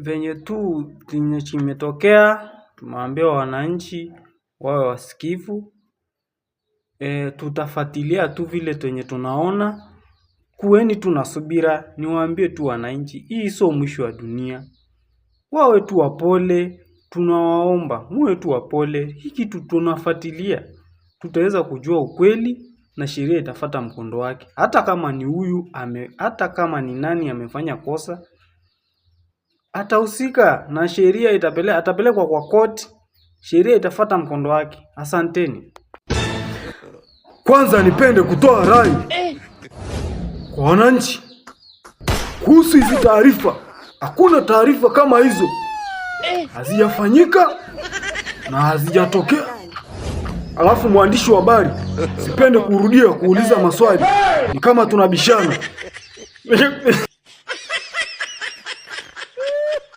Venye tu chenye chimetokea, tumeambia wananchi wawe wasikivu. Tutafuatilia tu vile twenye tunaona. Kuweni tu na subira, niwaambie tu wananchi, hii sio mwisho wa dunia. Wawe tu wapole, tunawaomba muwe tu wapole. Hii kitu tunafuatilia, tutaweza kujua ukweli na sheria itafata mkondo wake. Hata kama ni huyu ame, hata kama ni nani amefanya kosa, atahusika na sheria atapelekwa kwa koti, sheria itafata mkondo wake. Asanteni. Kwanza nipende kutoa rai kwa wananchi kuhusu hizi taarifa. Hakuna taarifa kama hizo, hazijafanyika na hazijatokea. Alafu mwandishi wa habari, sipende kurudia kuuliza maswali, ni kama tunabishana.